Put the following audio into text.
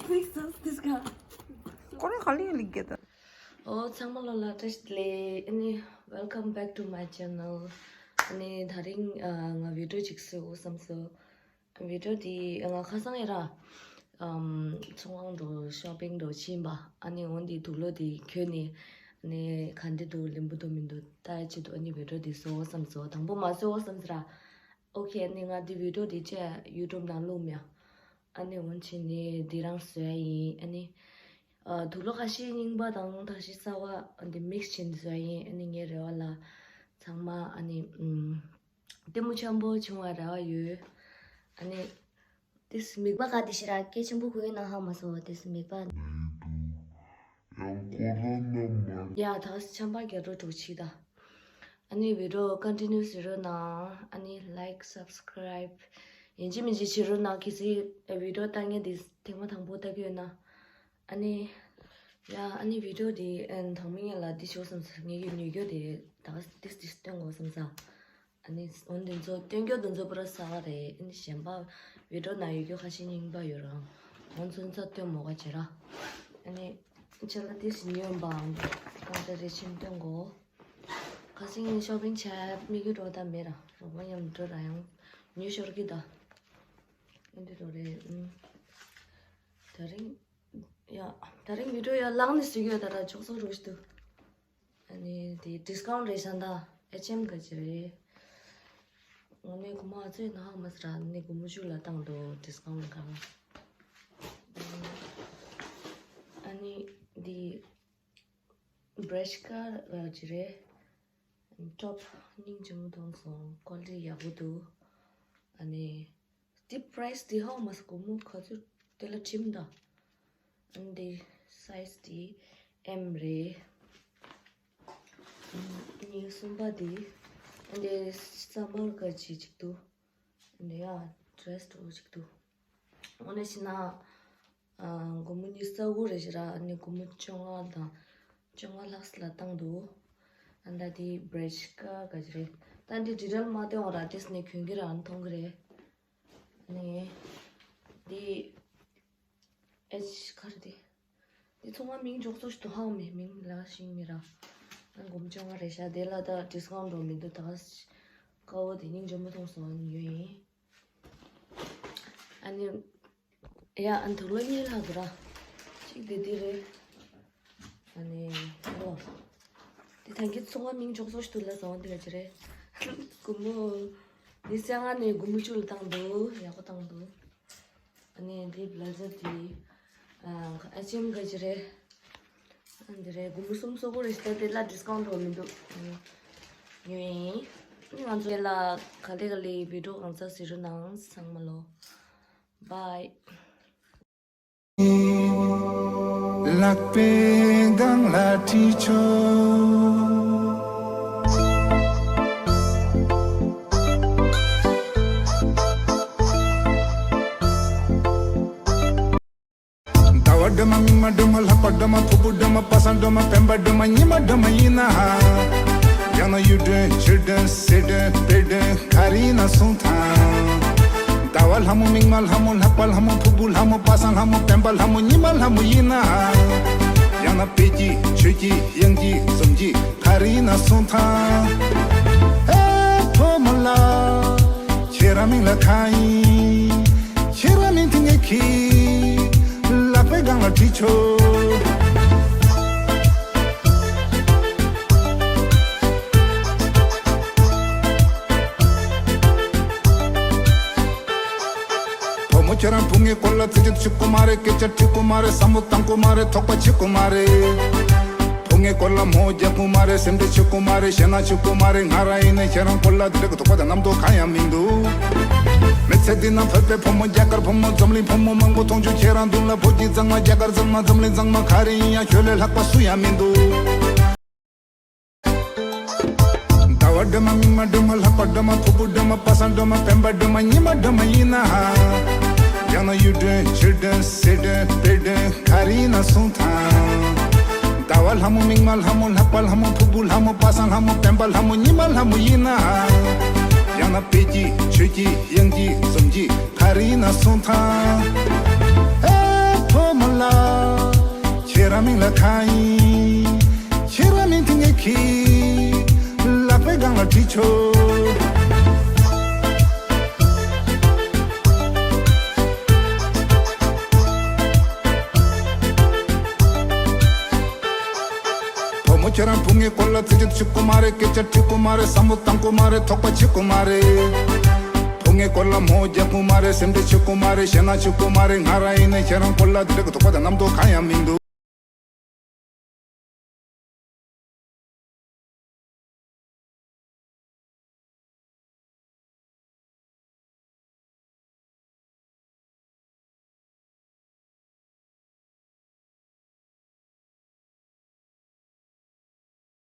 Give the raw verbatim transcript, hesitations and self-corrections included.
Please don't this guy. ཀོ་རེ་ག་ལི་ལི་གེ་ད། ཨོ་ཚང་མ་ལོ་ལ་བཀྲ་ཤིས་བདེ་ལེགས། ཨ་ནི། Welcome back to my channel. ཨ་ནི་དེ་རིང་ཨ་ང་བི་ཌིའོ་ཅིག་བཟོ་དགོས་བསམ་སོང་། བི་ཌིའོ་དེ་ང་ཁ་སང་ཡ་ར་ཨམ་ཚོང་ཁང་དུ་ཤོ་པིང་དུ་ཕྱིན་པ། ཨ་ནི་འོན་ཏེ་དུག་ལོག་དེ་གྱོན་ནས། ཨ་ནི་ག་འདྲ་འདུག་ལེན་པོ་འདུག་མི་འདུག་ལྟ་ཡ་ཆེད་དུ། ཨ་ནི་བི་ཌིའོ་དེ་བཟོ་དགོས་བསམ་སོང་། དང་པོ་མ་བཟོ་དགོས་བསམ་སོང་ར། ཨོ་ཁེ། ཨ་ནི་ང་དེ་བི་ཌིའོ་དེ་བཅས་ཡུ་ཊུབ་ནང་བླུགས་མེད། ཨ་ནི་འོན་ཕྱིན་ནས་འདི་རང་བཟོ་ཡ་ཡིན། ཨ་ནི་ཨ་དུག་ལོག་ཁ་ཤས་རྙིང་པ་དང་ཁ་ཤས་གསར་པ་འདི་མིག་སི་བྱས་ནས་བཟོ་ཡ་ཡིན། ཨ་ནི་ངའི་རེ་བ་ལ་ཚང་མ་ཨ་ནི་ཨམ་ལྟད་མོ་འཆམ་པོ་བྱུང་བ་རེ་བ་ཡོད། ཨ་ནི་དེ་སུ་མིག་པ་ག་དེ་ཤི་ར་སྐད་ཆེན་པོ་གོ་ཡོད་ན་ཧ་མ་སོ་དེ་སུ་མིག་པ། ཡ་ད་ཆམ་པ་རྒྱ་འགྲོ་འགྲོ་ཆི་ད། ཨ་ནི་བི་ཌིའོ་ཀོན་ཊི་ནིའུ་བྱེད་རོགས་གནང་། ཨ་ནི་ལའིཀ་སབ་སི་ཀ་རའིབ་ཡིན་གཅིག་མིན་གཅིག་བྱེད་རོགས་གནང་། གལ་སྲིད་བི་ཌིའོ་ལྟ་མཁན་དེ་ཐེངས་མ་དང་པོ་ལྟ་གི་ཡོད་ན། ཨ་ནི། ཡ་ཨ་ནི་བི་ཌིའོ་དེ་ཨན་དང་མི་ངན་ལ་འདི་ཤོག་བསམ་ས། ངེད་ཀྱི་ནུས་རྒྱུ་དེ་ད་ཏིས་ཏིས་སྟོན་དགོས་བསམ་ས། ཨ་ནི་འོན་དེ་ཚོ་སྟོན་རྒྱུ་དེ་ཚོ་པུ་ར་གསར་པ་རེད། ཨ་ནི་གཞན་པ་བི་ཌིའོ་ནང་ཡོད་རྒྱུ་ཁ་ཤས་རྙིང་པ་ཡོད་རང་། འོན་ཚོན་ཚ་སྟོན་མོ་ག་བྱེད་ར། ཨ་ནི་ཆ་ལ་ཏིས་ཉོན་པའམ་གང་ལྟར་རེ་ཆེན་སྟོན་དགོས། ཁ་སང་ངས་ཤོ་པིང་བྱས་མི་གི་འགྲོ་ད་མེད་ར། རོགས་པ་མཉམ་འགྲོ་ར་ཡང་ཉོས་ཤོར་གི་ད། ཨ་འདི་རོ་རེད། ཨུམ། དེ་རིང་། ཡ། དེ་རིང་བི་ཌིའོ་ཡ་ལངས་ནས་ཟེར་གྱི་ཡོད་ད་ར་ཆོག་སོང་རོ་ཞིག་འདུག་ཨ་ནི་དེ་ཌིས་ཀའུན་ཊི་རེད་ཤག་ད། ཨེཆ་ཨེམ་ག་ཅི་རེད། དངོས་གནས་སྒོར་མོ་ཨ་ཙི་ནག་མ་ཟེར་ར། ཨ་ནི་སྒོར་མོ་བཅུ་ལ་བཏང་འདུག་ཌིས་ཀའུན་ཊི་ག་ར། ཨ་ནི་དེ་བྷ་ར་ཤི་ཀ་ག་ཅི་རེད། ཊོབ་སྙིང་རྗེ་མོ་མཐོང་སོང་། ཀོ་ལི་ཊི་ཡག་པོ་འདུག་ཨ་ནི། དེ་པ་རའི་སི་དེ་ཧའོ་མཱ་སི་སྒོར་མོ་ག་ཚོད་དེ་ལ་ཁྲིམས་དང་། ཨ་ནི་སའི་ཛི་དེ་ཨེམ་རེད། ཨ་ནི་གསུམ་པ་དེ། ཨ་ནི་ས་མར་ག་ཅི་ཅིག་འདུག་ཨ་ནི་ཡ་ཌི་རེ་སི་འདྲ་བོ་ཅིག་འདུག་འོ་ན་ཤི་ན། ཨ་སྒོར་མོ་ཉི་ཤུ་རྩ་དགུ་རེད་ཤག་ར། ཨ་ནི་སྒོར་མོ་བཅོ་ལྔ་དང་། བཅོ་ལྔ་ལྷག་ཙམ་ལ་བཏང་འདུག་ཨ་ད་དེ་བྷ་ར་ཤི་ཀ་ག་ཅི་རེད། ད་འདི་ཌི་ཊེལ་མ་སྟོན་འོང་ར། དེ་སི་ནས་གྱོན་གི་ར། ཨ་ནི་མཐོང་གི་རེད། ནས། འདི། ཨེ་ཆི་ག་རེ་དེ། འདི་ཚང་མ་མིང་འཇོག་ཚོ་ཞིག་ཏུ་ཧང་མེད། མིང་ལ་ཤིང་མི་ར། ཨ་སྒོར་མོ་བཅོ་ལྔ་རེད་ཤག་དེ་ལ་ད་ཌིས་ཀའུན་ཊི་འགྲོ་མི་འདུག་ད་ཀ་བོ་དེ་སྙིང་རྗེ་མོ་མཐོང་སོང་། ཨ་ནི་ཡོད་ཡིན། ཨ་ནི། ཡ་ཨ་ནི་དུག་ལོག་གཉིས་ལྷག་འདུག་ར། གཅིག་དེ་དེ་རེད། ཨ་ནི་ལོ། དེ་ཐང་གི་ཚོང་བ་མིང་འཇོག་ཚོགས་ཤིག་ཏུ་ལ་བཟང་བ་དེ་ག་ཅི་རེད། སྒོར་མོ། ནི་སང་ང་ནས་སྒོར་མོ་བཅུ་ལ་བཏང་འདུག་ཡག་པོ་བཏང་འདུག་ཨ་ནི་དེ་བི་ལེ་ཛར་དེ། ཨ་ཨེཆ་ཨེམ་ག་ཅི་རེད། ཨ་འདི་རེད། སྒོར་མོ་སུམ་སོ་སྒོར་རེ་ཞིག་ད་དེ་ལ་ཌིས་ཀའུན་ཊི་འགྲོ་མི་འདུག་ཨ་ནི་ཡོད་ཡིན། ཨ་ནི་ང་ཚོ་ལ་ག་ལེ་ག་ལེ་བི་ཌིའོ་གང་ཚ་ཟེར་རུ་ནང་ཚང་མ་ལོ། བྷའི། ལག་པའི་སྒང་ལ་ཁྲིད་ཆོག་ཟླ་བ་སྒྲོལ་མ་མིག་དམར་སྒྲོལ་མ་ལྷག་པ་སྒྲོལ་མ་ཕུར་བུ་སྒྲོལ་མ་པ་སངས་སྒྲོལ་མ་སྤེན་པ་སྒྲོལ་མ་ཉི་མ་སྒྲོལ་མ་ཡིན་ན། ཡང་ན་གཡུ་སྒྲོན་ཆུ་སྒྲོན་སེར་སྒྲོན་དཔལ་སྒྲོན་ག་རེ་ཡིན་ན་གསུངས་དང་། ཟླ་བ་ལྷ་མོ་མིག་དམར་ལྷ་མོ་ལྷག་པ་ལྷ་མོ་ཕུར་བུ་ལྷ་མོ་པ་སངས་ལྷ་མོ་སྤེན་པ་ལྷ་མོ་ཉི་མ་ལྷ་མོ་ཡིན་ན། ཡང་ན་དཔལ་གྱི་ཆོས་ཀྱི་དབྱངས་ཀྱི་ཟོམ་གྱི་ག་རེ་ཡིན་ན་གསུངས་དང་། ཨེ་ཕོ་མོ་ལ་ཁྱེད་རང་མིང་ལ་གང་ཡིན། ཁྱེད་རང་མིང་དེ་ངས་ཁྱི། ལག་པའི་སྒང་ལ་བྲིས་ཆོག་བུ་མོ་ཁྱེད་རང་བུ་ངའི་སྐོར་ལ་ཚིག་གཅིག་ཅིག་གོ་མ་རེད། སྐད་ཆ་དྲི་གོ་མ་རེད། བསམ་བློ་བཏང་གོ་མ་རེད། དོགས་པ་བྱེད་གོ་མ་རེད། བུ་ངའི་སྐོར་ལ་མོ་རྒྱག་གོ་མ་རེད། སེམས་ཁྲལ་བྱེད་གོ་མ་རེད། ཞེད་སྣང་བྱེད་གོ་མ་རེད། ང་རང་ཡིན་ནའི་ཁྱེད་རང་སྐོར་ལ་དེ་འདྲ་གི་དོགས་པ་དང་རྣམ་རྟོག་གང་ཡང་མི་འདུག་མི་ཚེ་འདི་ན་བོད་པའི་བུ་མོ་རྒྱ་གར་བུ་མོ་འཛམ་གླིང་བུ་མོ་མང་པོ་མཐོང་བྱུང་། ཁྱེད་རང་མདུན་ལ་བོད་ཀྱི་གཙང་མ་རྒྱ་གར་གཙང་མ་འཛམ་གླིང་གཙང་མ་ག་རེ་ཡིན་ཡང་ཁྱོད་ལས་ལྷག་པ་སུ་ཡང་མི་འདུག་ཟླ་བ་སྒྲོལ་མ་མིག་དམར་སྒྲོལ་མ་ལྷག་པ་སྒྲོལ་མ་ཕུར་བུ་སྒྲོལ་མ་པ་སངས་སྒྲོལ་མ་སྤེན་པ་སྒྲོལ་མ་ཉི་མ་སྒྲོལ་མ་ཡིན་ན། ཡང་ན་གཡུ་སྒྲོན་ཆུ་སྒྲོན་སེར་སྒྲོན་དཔལ་སྒྲོན་ག་རེ་ཡིན་ན་གསུངས་དང་། ཟླ་བ་ལྷ་མོ་མིག་དམར་ལྷ་མོ་ལྷག་པ་ལྷ་མོ་ཕུར་བུ་ལྷ་མོ་པ་སངས་ལྷ་མོ་སྤེན་པ་ལྷ་མོ་ཉི་མ་ལྷ་མོ་ཡིན་ན། ཡང་ན་དཔལ་གྱི་ཆོས་ཀྱི་དབྱངས་ཀྱི་ཟོམ་གྱི་ག་རེ་ཡིན་ན་གསུངས་དང་། ཨེ་ཕོ་མ་ ཁ་ཡིན། ཁྱེད་རང་མིན་དེ་ངེད་ཀྱི་ལག་པའི་སྒང་ལ་བྲིས་ཆོག་བུ་མོ་ཁྱེད་རང་བུ་ངའི་སྐོར་ལ་རྩེད་འཇོ་བྱེད་ཀྱི་མ་རེད། སྐད་ཆ་དྲི་གི་མ་རེད། བསམ་བློ་བཏང་གི་མ་རེད། དོགས་པ་བྱེད་ཀྱི་མ་རེད། བུ་ངའི་སྐོར་ལ་མོ་རྒྱག་གི་མ་རེད། སེམས་ཁྲལ་བྱེད་ཀྱི་མ་རེད། ཞེད་སྣང་བྱེད་ཀྱི་མ་རེད། ང་རང་ཡིན་ནའི་ཁྱེད་རང་སྐོར་ལ་དེ་འདྲ་གི་དོགས་པ་དང་རྣམ་རྟོག་གང་ཡང་མི་འདུག